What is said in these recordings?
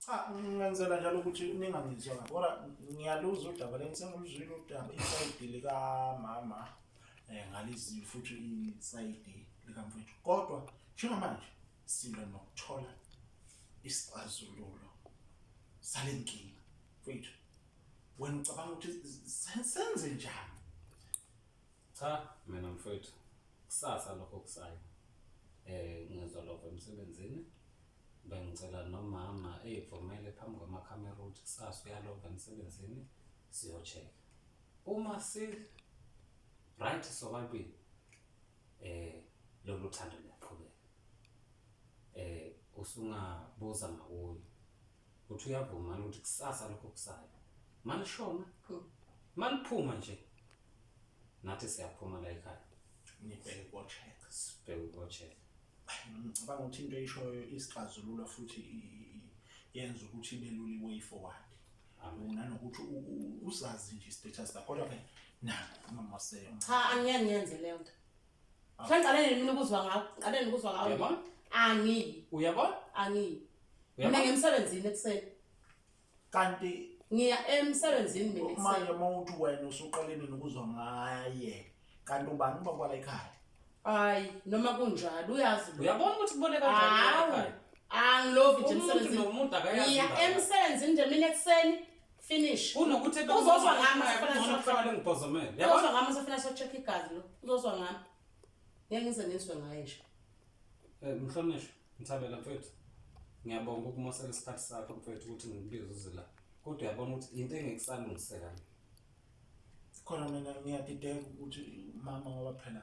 Cha, ngenzela njalo ukuthi ningangizwa kabi, kodwa ngiyaluzwa udaba leni, sengiluzwile udaba isayidi likamama, ngalizile futhi isayidi likamfowethu, kodwa njengamanje silwa nokuthola isixazululo sale nkinga. Mfowethu, wena ucabanga ukuthi senze njani? Cha, mina mfowethu, kusasa lokho kusayo ngizolova emsebenzini. Bengicela nomama eyivumele phambi kwamakhamera ukuthi kusasa uyalova emsebenzini, siyo-check. Uma si right sobabili, lolu thando luyaqhubeka. Usungabuza ngakuye ukuthi uyavuma ukuthi kusasa lokho kusayo malishona, maliphuma nje, nathi siyaphuma la ekhaya. Nibheke ko-check. Sibheke uko-check. Ngicabanga ukuthi into eyishoyo isixazululo futhi yenza ukuthi ibe lula i-way forward. Amen. Nanokuthi uzazi nje i-status sakho, kodwa-ke nakho umama wase Cha, angeke ngiyenze leyo nto. Sengiqale nini mina ukuzwa ngawo? Ngiqale nini ukuzwa ngawo? Uyabona? Angiyi. Uyabona? Angiyi. Mina Uyabona? ngisemsebenzini ekuseni. Kanti Ngiya emsebenzini mina ekuseni. Manje uma uthi wena usuqale nini ukuzwa ngaye, kanti ubani ubaba wala ekhaya? Hayi, noma kunjalo uyazi lo. Uyabona ukuthi kubone kanjani Hawu. ekhaya? Angilovi nje Umuntu emsebenzini. nomuntu akayazi Ngiya indaba yakhe. emsebenzini nje mina ekuseni. Finish. Kunokuthi ebe Uzozwa ngami ekhaya, sifuna kungcono so- kufanele ngibhozomele. Uzozwa Uyabona? ngami sefuna so check igazi lo. Uzozwa ngami. Ngeke ngize ngizwe ngaye nje. Mhlonishwa, Mthabela mfethu. Ngiyabonga ukumosela isikhathi sakho mfethu ukuthi ngikubize uze la. Kodwa uyabona ukuthi into engekusalungiseka le. Khona mina ngiyadideka ukuthi mama, ngoba phela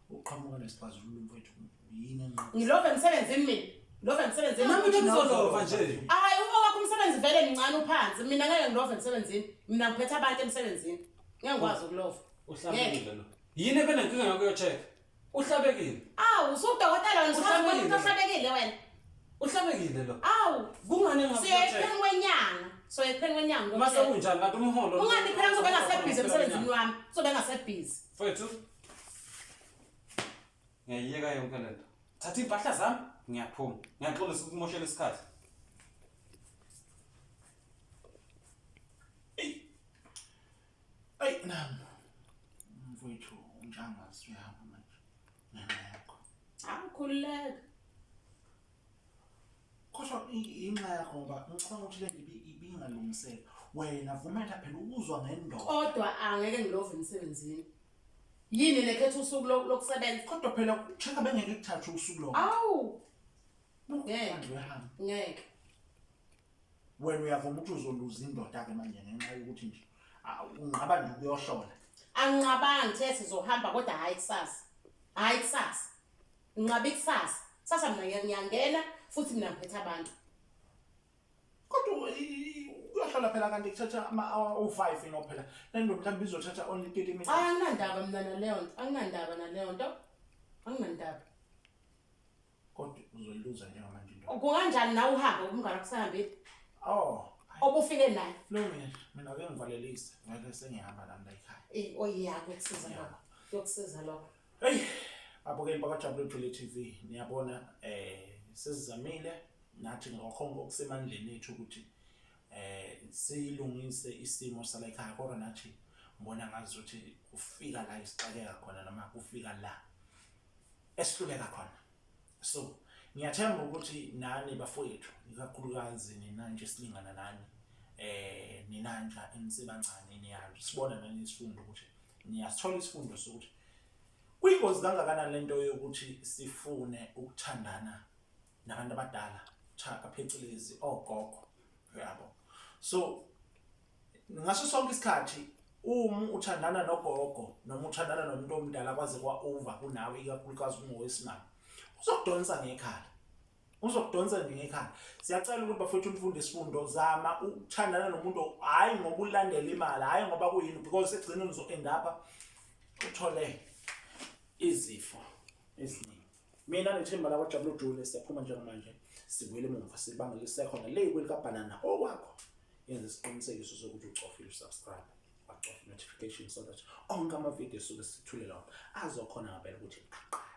uqhamuka nesixazululo mfethu, yini enqaba? Ngilova emsebenzini mina. Ngilova emsebenzini. Nami ngizolova nje. Hayi, owakho umsebenzi vele mncane uphansi. Mina ngeke ngilove emsebenzini. Mina ngiphethe abantu emsebenzini. Ngeke ngikwazi ukulova. Uhlabekile lo. Yini ebenenkinga yokuyo-check? Uhlabekile. Awu, usudokotela wena, usazi Uhlabekile. umuntu ohlabekile wena. Uhlabekile lo. Awu, Kungani siya engakuyo-check? ekupheleni kwenyanga. Soya ekupheleni kwenyanga. Mase kunjani kanti umholo? Ungani phela ngizobe ngasebhizi emsebenzini wami. Ngizobe ngasebhizi. Mfethu. Ngiyayiyeka yonke lento. Thatha impahla zami, ngiyaphuma. Ngiyaxolisa ukumoshela isikhathi. Ayi nami mfowethu, unjangazi uyahamba manje ngenxa yakho. Hawu, khululeka. Kodwa inxa yakho, ngoba ngicabanga ukuthi le nto ibingalungiseka. Wena vumela phela ukuzwa ngendoda. Kodwa angeke ngilove emsebenzini. Yini lekhetha usuku lokusebenza? Kodwa phela check bengeke kuthathe usuku lonke. Awu, ngeke. Manje uyahamba. Ngeke. Wena uyavuma ukuthi uzoluza indoda-ke manje ngenxa yokuthi nje unqaba nje ukuyohlola. Anginqabanga, ngithe sizohamba kodwa hhayi kusasa. Hhayi kusasa. Nginqabe kusasa. Kusasa mina ngiyangena futhi mina ngiphethe abantu. Kodwa ukuyohlola phela kanti kuthatha ama-hour o-5 ino phela. Le nto mhlawumbe izothatha only 30 minutes. Hayi, anginandaba mina naleyo nto. Anginandaba naleyo nto. Anginandaba. Kodwa uzoyiluza njengamanje into. Kunganjani nawe uhambe umngane wakho usahambile? Oh. Obufike naye. Lungile, mina ake ngivalelise. Vele sengihamba nami la ekhaya. Eh, oya kuyokusiza lokho. Kuyokusiza lokho. Hey, abukeli bakwaJabule Jule TV, niyabona sesizamile nathi ngokho okusemandleni ethu ukuthi siyilungise isimo sala ekhaya, kodwa nathi ngibona ngazi ukuthi kufika la isixakeka khona noma kufika la esihluleka khona. So ngiyathemba ukuthi nani bafowethu, ikakhulukazi nina nje silingana nani, nina nje enisebancane, niyasibona nani isifundo ukuthi niyasithola isifundo sokuthi kuyingozi kangakanani lento yokuthi sifune ukuthandana nabantu abadala, cha phecelezi ogogo, uyabo. So ngaso sonke isikhathi uma uthandana nogogo noma uthandana nomuntu omdala kwaze kwa-over kunawe, ikakhulukazi ungowesimame, uzokudonsa ngekhala, uzokudonsa nje ngekhala. Siyacela ukuthi bafowethu nifunde isifundo, zama ukuthandana nomuntu hhayi ngoba ulandela imali, hhayi ngoba kuyini, because ekugcineni uzo-end up uthole izifo eziningi. Mina nethimba lakwaJabule Jule siyaphuma njengamanje, sibuyele emumva sibangele lisekhona le kwelikabhanana okwakho. Yenza isiqinisekiso sokuthi ucofile usubscribe, wacofa notification so that onke amavidiyo esuke sithulela wona azokhona ngempela ukuthi aqale.